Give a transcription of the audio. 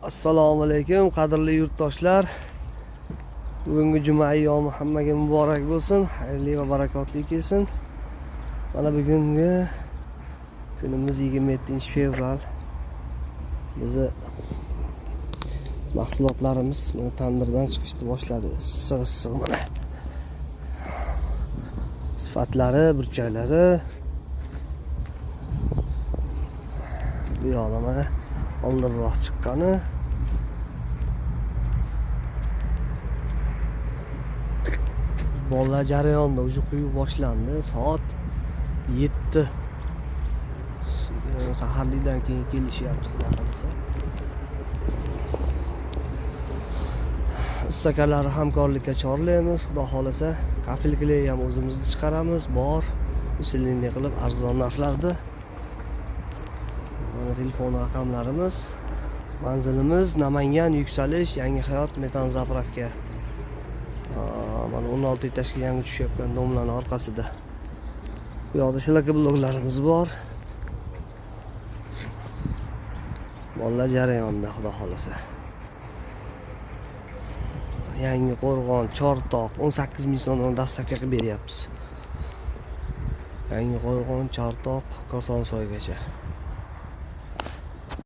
Assalomu alaykum, qadrli yurtdoshlar. Bugungi juma ayyomi hammaga muborak bo'lsin, xayrli va barakotli kelsin. Mana bugungi kunimiz 27 fevral. Bizni mahsulotlarimiz mana tandirdan chiqishni boshladi. Issiq issiq mana. Sifatlari, burchaklari. Bu yoqda mana oldinroq chiqqani. Bolalar jarayonda уже quyuv boshlandi. Soat 7 saharlikdan keyin kelishyapti, xudo xohlasa. Ustakalarni hamkorlikka chorlaymiz, xudo xohlasa. Kafel kley ham o'zimizni chiqaramiz, bor. Usilniy qilib arzon narxlarda. Mana telefon raqamlarimiz. Manzilimiz Namangan, Yuksalish, Yangi Hayot, metan zapravka. Mana 16 etajga yangi tushayotgan domlaning orqasida. Bu yoqda shlaka-bloklarimiz bor. Bolalar jarayonda, xudo xohlasa. Yangi Qo'rg'on, Chortoq 18 ming so'mdan dastavka qilib beryapmiz. Yangi Qo'rg'on, Chortoq, Kosonsoygacha.